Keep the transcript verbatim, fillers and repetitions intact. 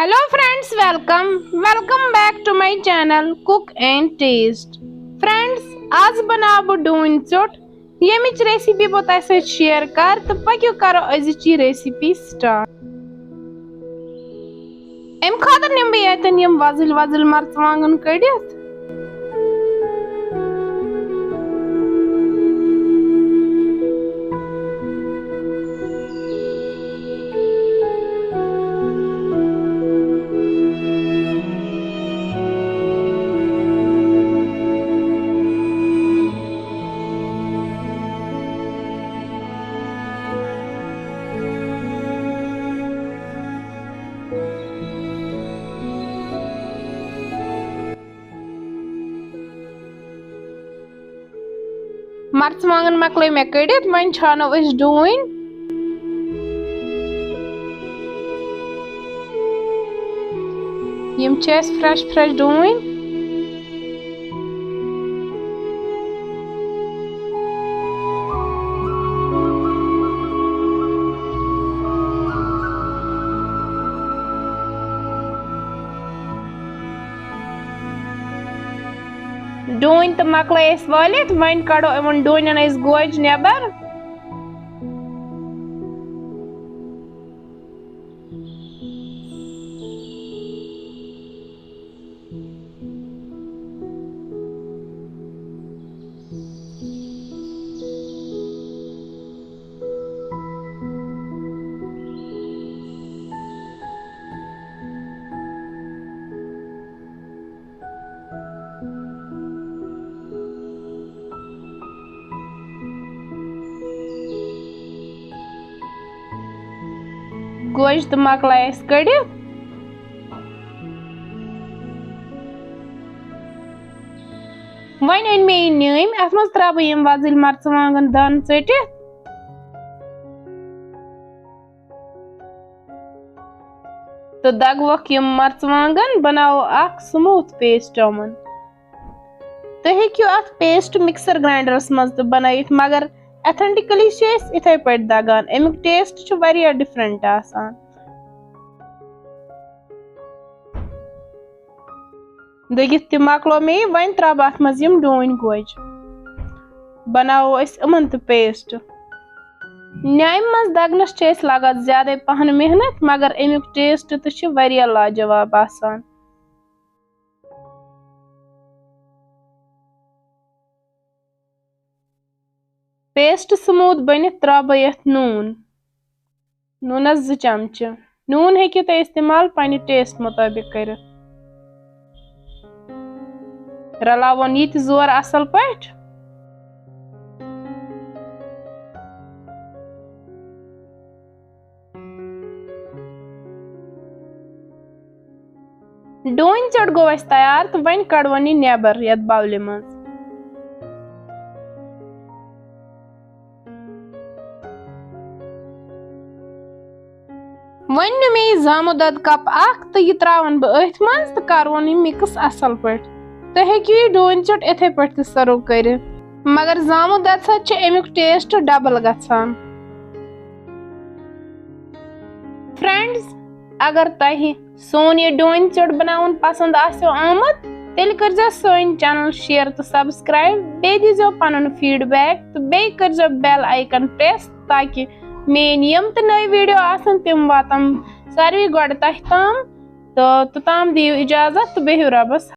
Hello friends, welcome, welcome back to my channel Cook and Taste. Friends, آز بناو بہٕ ڈوٗنۍ ژیوٚٹ، ییٚمِچ recipe بہٕ تۄہہِ سۭتۍ share کَرٕ، تہٕ پٔکِو کَرو أزِچ یہِ recipe start. اَمہِ خٲطرٕ نِمہٕ بہٕ ییٚتٮ۪ن یِم وۄزٕلۍ وۄزٕلۍ مرژٕوانٛگن کٔڑِتھ. مرژٕوانٛگن مۄکلٲے مےٚ کٔڑِتھ، وۄنۍ چھانو أسۍ ڈوٗنۍ۔ یِم چھِ اَسہِ fresh fresh ڈوٗنۍ۔ ڈوٗنۍ تہٕ مۄکلٲے أسۍ وٲلِتھ، وۄنۍ کڑو یِمن ڈوٗنٮ۪ن أسۍ گوجہِ نٮ۪بر۔ گوجہِ تہٕ مۄکلایہِ اَسہِ کٔڑِتھ۔ وۄنۍ أنۍ مےٚ یہِ نیٲمۍ، اَتھ منٛز ترٛاوٕ بہٕ یِم وۄزٕلۍ مرژٕوانٛگن دانہٕ ژٔٹِتھ۔ تہٕ دگوکھ یِم مرژٕوانٛگن، بناوو اکھ smooth paste یِمن۔ تُہۍ ہیٚکِو اَتھ paste mixer grinderس منٛز تہِ بنٲیِتھ، مگر authentically چھِ أسۍ یِتھے پٲٹھۍ دگان۔ اَمیُک taste چھُ واریاہ different آسان۔ دٔگِتھ تہِ مۄکلو مےٚ یہِ، وۄنۍ ترٛاوٕ بہٕ اَتھ منٛز یِم ڈوٗنۍ گوجہِ۔ بناوو أسۍ یِمن تہِ paste۔ نیامہِ منٛز دگنس چھِ اَسہِ لگان زیادے پہن محنت، مگر اَمیُک taste تہِ چھُ واریاہ لاجواب آسان۔ Paste smooth بٔنِتھ ترٛاوٕ بہٕ یَتھ نوٗن۔ نوٗنَس زٕ چمچہٕ۔ نوٗن ہیٚکِو تُہۍ استعمال پننہِ taste مُطٲبِق کٔرِتھ۔ رلاوُن یہِ تہِ زور اصل پٲٹھۍ۔ ڈوٗنۍ ژیوٚٹ گوٚو اَسہِ تیار تہٕ وۄنۍ کڑون یہِ نٮ۪بر یَتھ bowlہِ منٛز۔ وۄنۍ نیوٗ مےٚ یہِ زامُت دۄد cup اکھ تہٕ یہِ ترٛاوَن بہٕ أتھۍ منٛز تہٕ کرون یہِ mix اصل پٲٹھۍ۔ تُہۍ ہیٚکِو یہِ ڈوٗنۍ ژیوٚٹ یِتھے پٲٹھۍ تہِ serve کٔرِتھ، مگر زامُت دۄد سۭتۍ چھُ اَمیُک taste double گژھان۔ Friends، اگر تۄہہِ سون یہِ ڈوٗنۍ ژیوٚٹ بناوُن پسند آسیو آمُت، تیٚلہِ کٔرزیو سٲنۍ channel share تہٕ subscribe، بیٚیہِ دیٖزیو پنُن feedback تہٕ بیٚیہِ کٔرزیو bell icon press، تاکہِ میٲنۍ یِم تہِ نٔے video آسن، تِم واتن ساروی گۄڈٕ تۄہہِ تام۔ تہٕ توٚتام دِیِو اجازت تہٕ بِہِو رۄبس